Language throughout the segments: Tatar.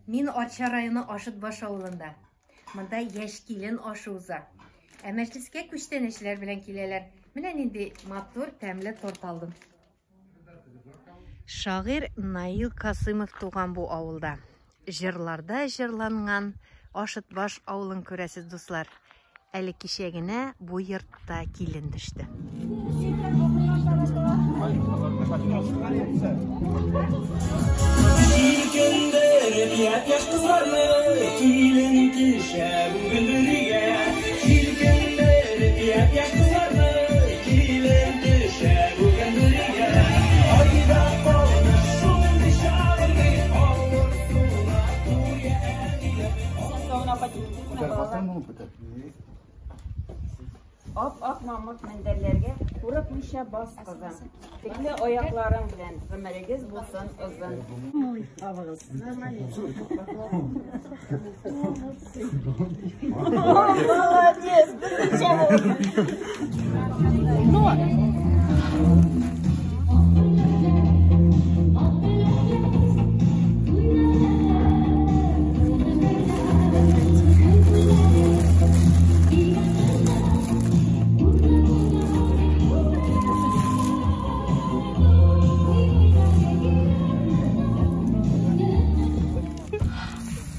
Мин Арча районы Ашытбаш авылында. Монда яшь килен ашы уза. Ә мәҗлескә күчтәнәчләр белән киләләр. Менә нинди матур, тәмле торт алдым. Шагыйрь Наил Касыймов туган бу авылда. Җырларда җырланган Ашытбаш авылын күрәсез, дуслар. Әле кичә генә бу йортта килен төште. Җилкендереп япь-яшь кызларны, Килен төшә бүген бер өйгә. Җилкендереп япь-яшь кызларны, Килен төшә бүген бер өйгә. Айда калды шундый чагымны, Авыр сулап куя әнием. Ап-ак мамык мендәрләргә курыкмыйча бас, кызым. Текле аякларың белән гомерегез булсын озын. Молодец!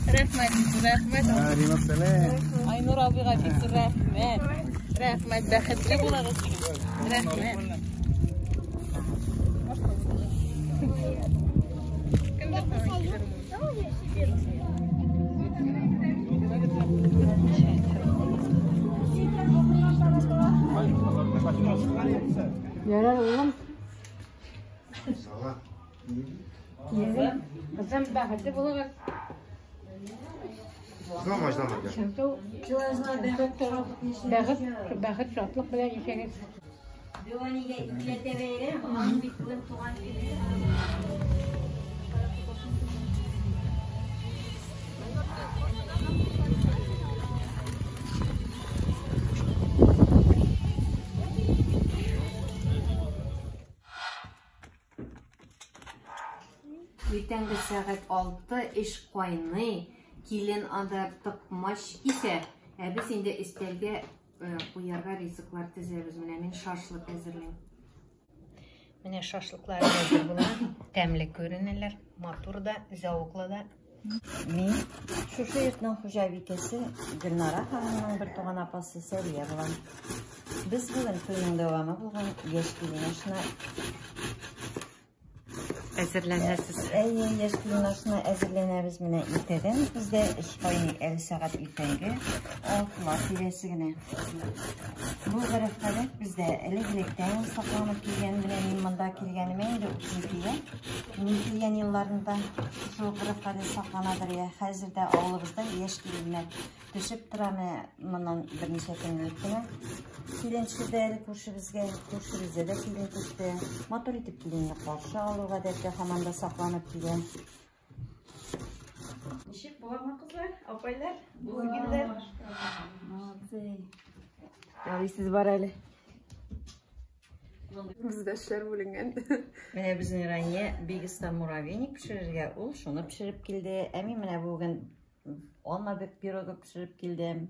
Рәхмәт, рәхмәт. Айнур абыйга бик зур рәхмәт. Рәхмәт, бәхетле булыгыз. Рәхмәт. Ярар, улым. Кызым, бәхетле булыгыз. Бәхет, бәхет, шатлык белән яшәгез. Диванигә икеләтә бәйрәм, аның бит бүген туган көне. Иртәнге сәгать 6 эш кайный, килен анда токмач кисә, ә без инде өстәлгә куярга ризыклар тезәбез. Менә мин шашлык әзерлим. Менә шашлыклар әзер була. Тәмле күренәләр, матур да, зәвыклы да. Мин шушы йортның хуҗабикәсе Гөлнара ханымның бер туган апасы Сәрия булам. Без бүген туйның дәвамы булган яшь килен ашына Әзерләнәсез. Әйе, яшь килен ашына әзерләнәбез. Менә иртәдән бездә эш кайный, әле сәгать иртәнге 6лар тирәсе генә. Бу гореф-гадәт бездә элек-электән сакланып килгән. Менә мин монда килгәнемә инде 32 ел. Мин килгән елларында шул гореф-гадәт сакланадыр. Я, хәзер дә авылыбызда яшь киленнәр төшеп тора. Менә моннан берничә көн элек кенә килен төшерде әле күршебезгә. Күршебездә дә килен төште. Матур итеп киленне каршы алу гадәте һаман да сакланып килә. Ничек буламы, кызлар, апайлар, булгеннәр? Молодцы. Ярыйсыз бар әле. Бездә эшләр бүленгән. Менә безнең Рания бик оста муравейник пешерергә, ул шуны пешереп килде. Ә мин менә бүген алма пирогы пешереп килдем.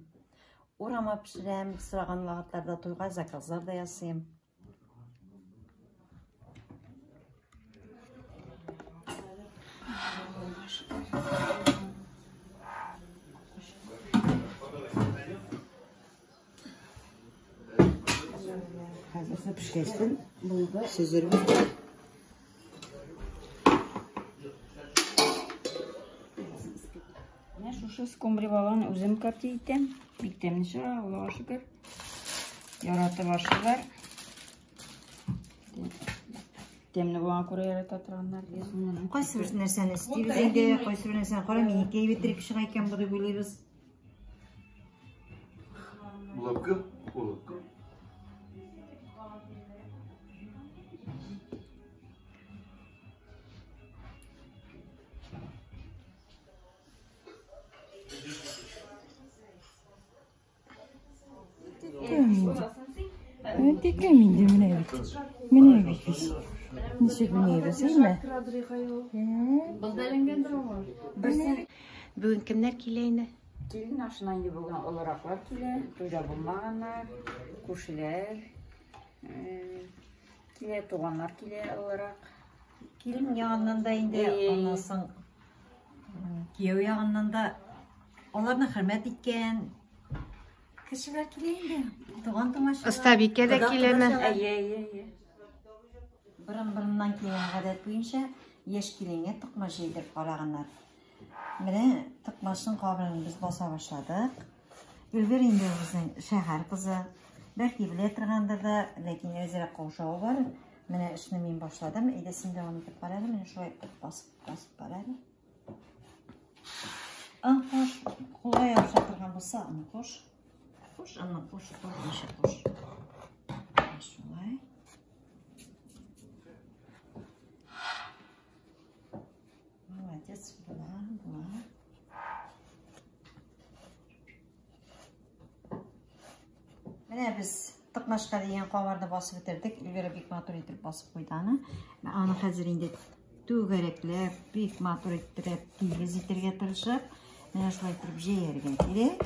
Урама пешерәм, сораган вакытларда туйга заказлар да ясыйм. Хәзер пешкәчтен сөзербез. Менә шушы скумбрия балыгын үзем коптить итәм. Бик тәмле чыга, Аллага шөкер. Яратып ашыйлар. Тәмле булганга күрә ярата торганнар. Кайсы бер нәрсәне эстибез инде, кайсы бер нәрсәне кара, минеке әйбәтрәк чыга икән бу дип уйлыйбыз. Улыбка, улыбка. Текем инде менә бит. Менә бит без. Ничек уйныйбыз, әйме? Бүген кемнәр килә инде? Килен ашына инде бүген олыраклар килә, туйда булмаганнар, күршеләр килә, туганнар килә олырак. Килен ягыннан да инде, аннан соң кияү ягыннан да аларны хөрмәт иткән кешеләр килә инде. Туган тумачалар. Остабикә дә киләме? Әйе, әйе, әйе. Борын-борыннан килгән гадәт буенча яшь киленгә токмач җәйдереп караганнар. Менә токмачның камырын без баса башладык. Эльвира инде безнең шәһәр кызы. Бәлки белә торгандыр да, ләкин әзрәк каушавы бар. Менә эшне мин башладым. Әйдә син дәвам итеп кара әле. Менә шулай басып, басып кара әле. Он кош, кулга ябыша торган булса, аны кош. Кош, аны кош, кош, кош. Шулай. Молодец, була, була. Менә без тыкмашка дигән камырны басып бетердек. Эльвира бик матур итеп басып куйды аны. Аны хәзер инде түгәрәкләп, бик матур иттереп, тигез итәргә тырышып, менә шулай итеп җәяргә кирәк.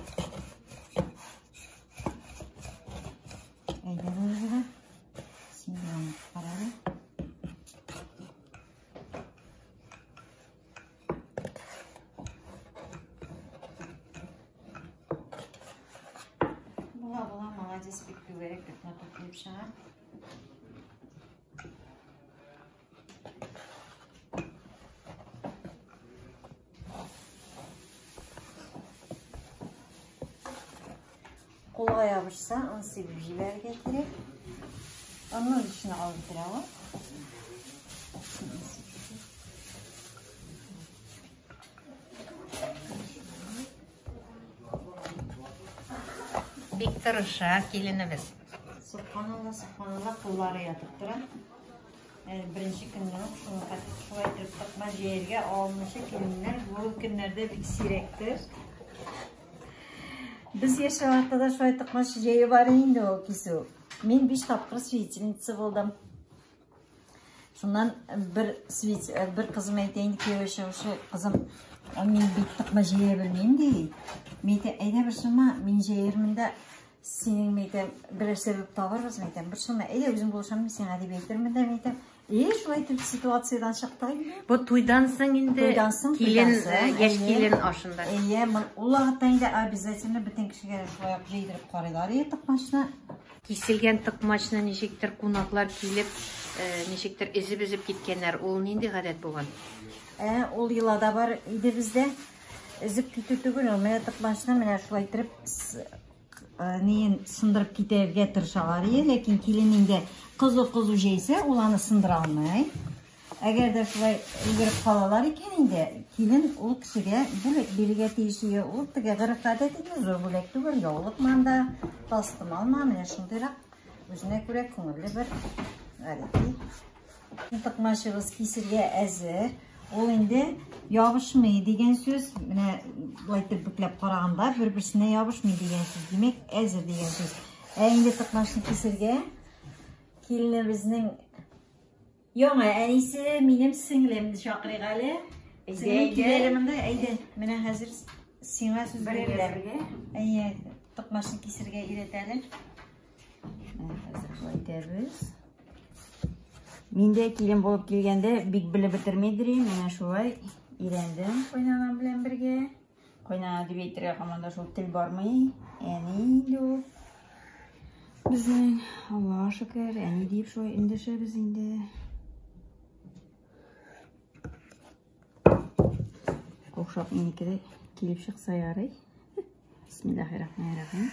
Әйдә, Эльвира. Син дә аны кара әле. Була, була, молодец, бик түгәрәк, бик матур килеп чыга. Кулга ябышса, он сибеп җибәрергә кирәк. Онны үз эченә алып бетерә ул. Бик тырыша киленебез. Субханалла, субханалла, куллары ятып тора. Әле беренче көннән үк шуны шулай итеп тыкма җәяргә алынучы киленнәр бу көннәрдә бик сирәктер. Без яшь вакытта да шулай тыкмач җәю бар инде ул кисү. Мин 5 тапкыр свидетельница булдым. Шуннан бер свид, бер кызым әйтә инде кияүгә чыгучы кызым, мин бит тыкма җәя белмим ди. Мин әйтә, әйдә борчылма, мин җәермен дә синең, мин әйтәм, берәр сәбәп табарбыз, мин әйтәм, борчылма, әйдә үзем булышам, мин сиңа дип әйтермен дә, мин әйтәм. И, шулай итеп ситуациядән чыктык инде. Бу туйдан соң инде Туйдан соң, килен, туйдан соң, яшь әйе. килен ашында. Әйе, ул вакытта инде обязательно бөтен кешегә шулай ук җыйдырып карыйлар иде тыкмачны. Киселгән тыкмачны ничектер кунаклар килеп, ничектер өзеп-өзеп киткәннәр. Ул нинди гадәт булган? Ул йолада бар иде бездә. Өзеп китү түгел, ул менә тыкмачны менә шулай итеп неен сындырып китәргә тырышалар иде, ләкин килен инде кызу-кызу җәйсә, ул аны сындыра алмый. Әгәр дә шулай өлгереп калалар икән инде, килен ул кешегә бүләк бирергә тиеш иде. Ул теге гореф-гадәт инде, зур бүләк түгел, яулыкман да, тастымалма, менә шундыйрак үзенә күрә күңелле бер гадәти. Тыкмачыбыз кисергә әзер. Ул инде ябышмый дигән сүз, менә болай итеп бөкләп караганда бер-берсенә ябышмый дигән сүз, димәк, әзер дигән сүз. Ә инде тыкмачны кисергә киленебезнең яңа әнисе, минем сеңлемне чакырыйк әле. Сеңлем, кил әле монда, әйдә. Менә хәзер сиңа сүз бирелә. Әйе, тыкмачны кисергә өйрәт әле. Менә хәзер шулай итәбез. Мин дә килен булып килгәндә бик белеп бетермидер идем, менә шулай өйрәндем кайнанам белән бергә. Кайнана дип әйтергә һаман да шул тел бармый. Әни инде ул. Безнең, Аллаһка шөкер, әни дип шулай эндәшәбез инде. Охшап минеке дә килеп чыкса ярый. Бисмиллаһир-рахманир-рахим.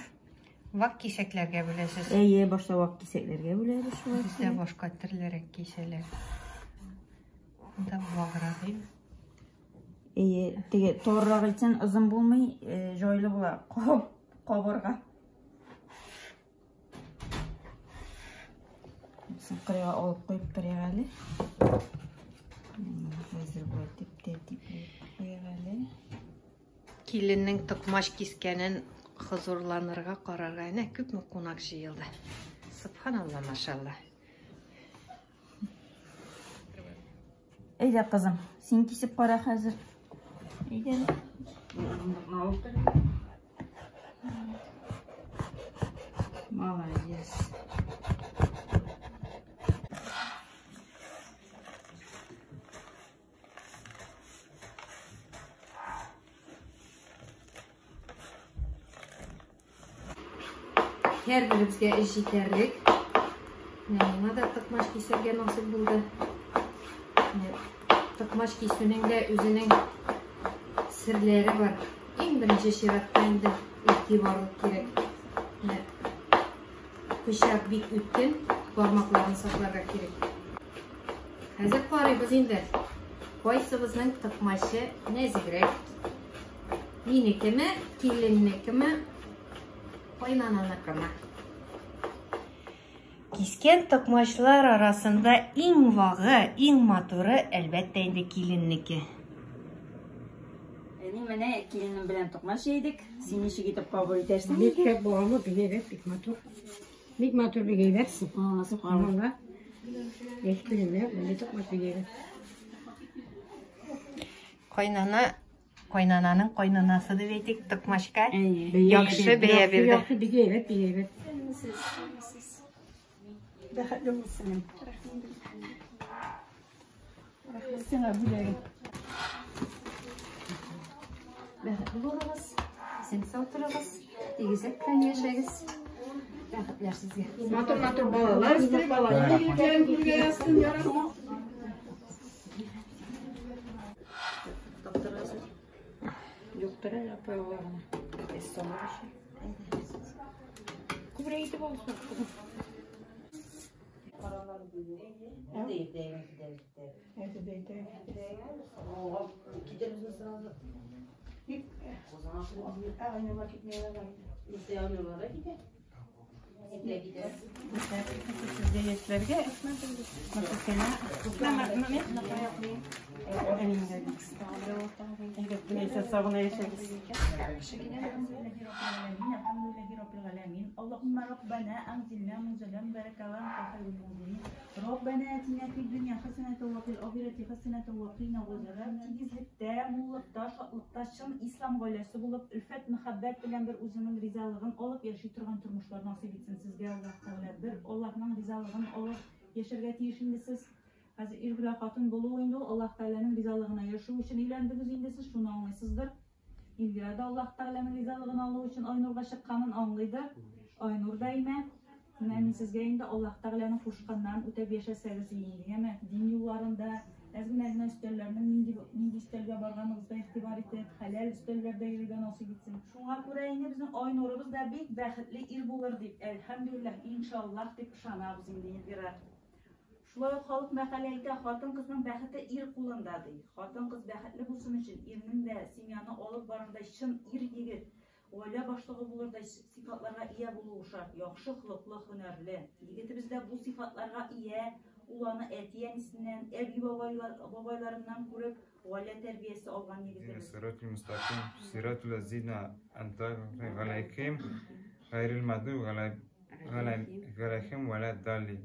Вак кисәкләргә бүләсез. Әйе, башта вак кисәкләргә бүләбез шулай. Бездә башка төрлерәк кисәләр. Монда ваграк инде. Әйе, теге торрак итсәң озын булмый, җайлы була кабырга. Кырыйга алып куеп торыйк әле. Хәзер болай итеп тәртипләп куйыйк әле. Киленнең токмач кискәнен хозурланырга карарга әнә күпме кунак җыелды. Субханалла, машалла. Әйдә, кызым, син кисеп кара хәзер. Әйдә. Урындыкны алып тор. Молодец. Һәрберебезгә эш җитәрлек. Менә миңа да токмач кисәргә насыйп булды. Менә токмач кисүнең дә үзенең серләре бар. Иң беренче чиратта инде игътибарлык кирәк. Менә пычак бик үткен, бармакларын сакларга кирәк. Хәзер карыйбыз инде. Кайсыбызның токмачы нәзегрәк? Минекеме, киленнекеме, кайнананыкымы? Кискән токмачлар арасында иң вагы, иң матуры, әлбәттә инде киленнеке. Әни, менә киленем белән токмач җәйдек. Син ничек итеп кабул итәрсең? Бик шәп булган, бик әйбәт, бик матур. Бик матур, бик әйбәт. Субханалла. Яшь киленнәр, мондый токмач бик әйбәт. Кайнана, кайнананың кайнанасы дип әйтик, токмачка. Яхшы бәя бирде. Яхшы, бик әйбәт, бик әйбәт. Бәхетле булсын. Рәхмәт сиңа бүләгем. Бәхетле булыгыз, исән-сау торыгыз, тигезәк белән яшәгез. Бәхетләр сезгә. Матур-матур балалар үстереп, балалар игелекләрен күргә язсын, ярабби. Юктыр әле апай алар гына. Күбрәк итеп алсын. Сезгә яшьләргә اللهم ربنا أنزلنا منزلا مباركا وأنت خير المنزلين ربنا آتنا في الدنيا حسنة وفي الآخرة حسنة وقنا عذاب Тигезлектә, муллыкта, шатлыкта чын ислам гаиләсе булып, өлфәт, мәхәббәт белән бер үзенең ризалыгын алып яши торган тормышлар насыйп итсен сезгә Аллаһ Тәгалә. Бер Аллаһның ризалыгын алып яшәргә тиеш инде сез. Хәзер ир белән хатын булу инде ул Аллаһ Тәгаләнең ризалыгына ирешү өчен өйләндегез инде сез, шуны аңлыйсыздыр. Эльвира да Аллаһ Тәгаләнең ризалыгын алу өчен Айнурга чыкканын аңлыйдыр. Айнур да имә. Менә мин сезгә инде Аллаһ Тәгаләнең кушканнарын үтәп яшәсәгез инде, яме? Дин юлларында әз генә генә өстәлләрнең нинди нинди өстәлгә барганыгызга игътибар итеп, хәләл өстәлләрдә йөрергә насыйп итсен. Шуңа күрә инде безнең Айнурыбыз да бик бәхетле ир булыр дип, әлхәмдүлилләһ, иншаллаһ дип ышанабыз инде, Эльвира. Шулай ук халык мәкале әйтә, хатын-кызның бәхете ир кулында, ди. Хатын-кыз бәхетле булсын өчен ирнең дә семьяны алып барырдай чын ир-егет, гаилә башлыгы булырдай сыйфатларга ия булуы шарт. Яхшы холыклы, һөнәрле. Егетебез дә бу сыйфатларга ия, ул аны әти-әнисеннән, әби-бабайларыннан күреп, гаилә тәрбиясе алган егетебез. Сираtul мустаким, сираtul лазина ан'амта алейхим, гайрил магдуби алейхим валя дали.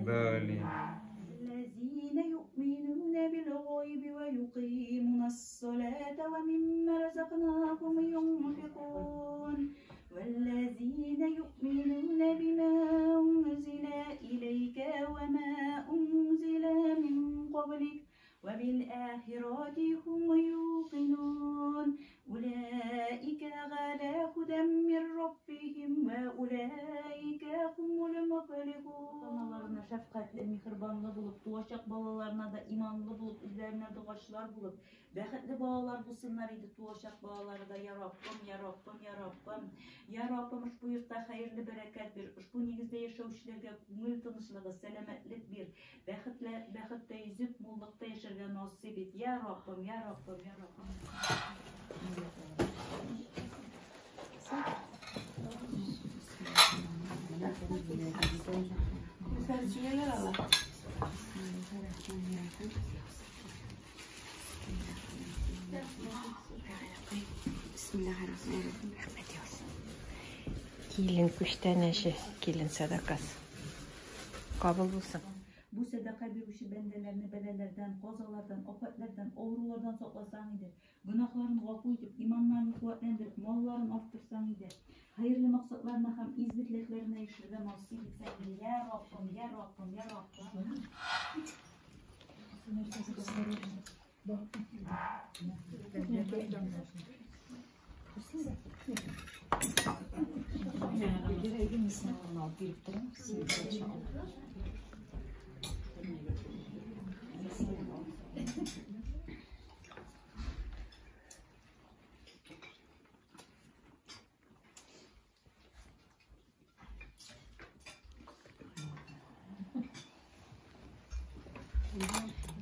Дали. الذين يؤمنون بالغيب ويقيمون الصلاة ومما رزقناهم ينفقون والذين يؤمنون بما أنزل إليك وما أنزل من قبلك وبالآخرة هم يوقنون أولئك على هدى من ربهم وأولئك هم المفلحون. Аналарына шәфкатьле, миһербанлы булып, туачак балаларына да иманлы булып, үзләренә догачлар булып, бәхетле балалар булсыннар иде туачак балалары да. Я Раббым, я Раббым, я Раббым. Я Раббым, ошбу йортта хәерле бәрәкәт бир, ошбу нигездә яшәүчеләргә күңел тынычлыгы, сәламәтлек бир, бәхетле, бәхеттә йөзеп, муллыкта яшәргә насыйп ит. Я Раббым, я Раббым, я Раббым. Бисмиллахиррахманиррахим. Рәхмәт яусын. Килен күчтәнәче, килен сәдакасы. Кабул булсын. Бу сәдака бирүче бәндәләрне бәлаләрдән, казалардан, афәтләрдән, авырулардан сакласаң иде. Гөнаһларын гафу итеп, иманнарын куәтләндереп, малларын арттырсаң иде. Хәерле максатларына һәм изге теләкләренә ирешергә насыйп итсәң иде. Я Раббым, я Раббым, я Раббым.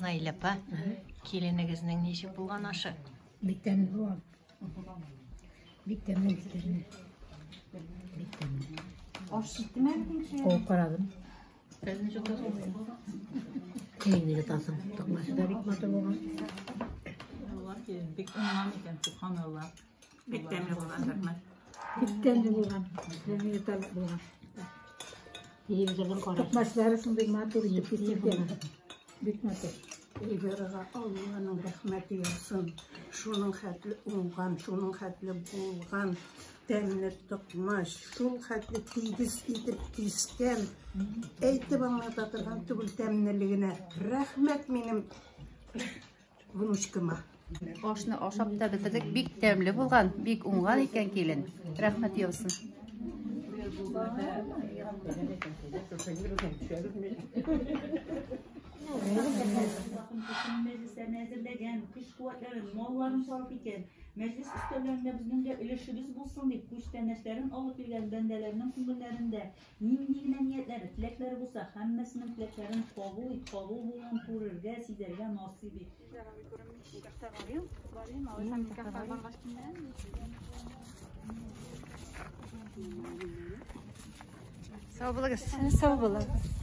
Наилә апа, киленегезнең ничек булган ашы? Бик тәмле булган. Бик тәмле, бик тәмле. Бик тәмле. Аш җиттеме әле кешегә? Кабып карадым. Телеңне йотасың. Токмачы да бик матур булган. Бик уңган икән, субханалла. Бик тәмле булган, рәхмәт. Бик тәмле булган. Телеңне йотарлык булган. Телевизордан карап. Токмачлары шундый матур итеп киселгән. Бик матур. Эльвирага Алланың рәхмәте яусын. Шуның хәтле уңган, шуның хәтле булган, тәмле токмач, шул хәтле тигез итеп кискән, әйтеп аңлата торган түгел тәмлелегенә. Рәхмәт минем внучкама. Ашны ашап та бетердек, бик тәмле булган, бик уңган икән килен. Рәхмәт яусын. Мәҗлесләрне әзерләгән, көч-куәтләрен, малларын сарыф иткән, мәҗлес өстәлләрендә безнең дә өлешебез булсын дип, күчтәнәчләрен алып килгән бәндәләрнең күңелләрендә нинди генә ниятләре, теләкләре булса, һәммәсенең теләкләрен кабул ит, кабул булуын күрергә, сизәргә насыйп ит. Сау булыгыз. Сау булыгыз.